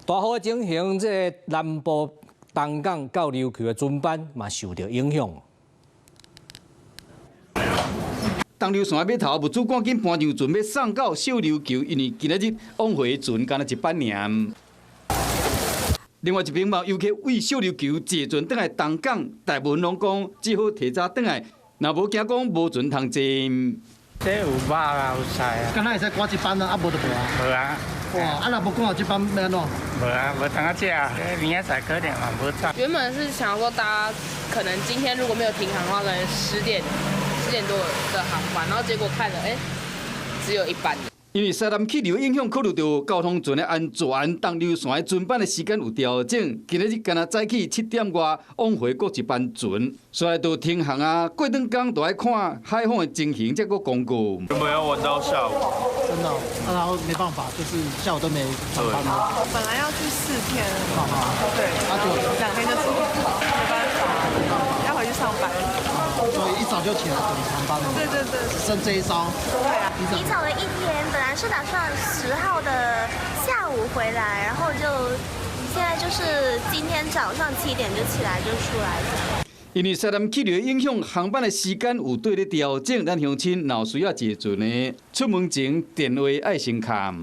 大雨情形，這个南部東港到琉球的船班嘛受著影響。東琉線碼頭物資趕緊搬上船，欲送到小琉球，因為今仔日往回船干焦一班爾。另外一邊嘛，遊客為小琉球坐船轉來東港，大部分攏講只好提早轉來，若無驚講無船通坐。這有肉啊，有菜啊。敢若會使趕這班啊？啊無就無啊。無啊。哇！啊若無趕這班欲按怎？無啊，無通食，明仔載可能嘛無走。原本是想說搭，可能今天如果沒有停航的話，可能10點多的航班，然後結果看了，欸，只有一班。因為西南氣流影響，考慮著交通船的安全，東琉線的船班的時間有調整。今仔日干焦早起7點外往回閣一班船，所以就停航啊。過轉工都愛看海況的情形，才閣公告。原本要玩到下午，真的，然後沒辦法，就是下午都沒船班了。本來要去4天，對，2天就走，沒辦法，要回去上班。所以一早就起來等航班了。對對對，只剩這一艘。對啊，提早了一天，本來是打算10號的下午回來，然後就現在就是今天早上7點就起來就出來了。因為西南氣流影響，航班的時間有對咧調整，咱鄉親若有需要坐船的，出門前電話愛先敲。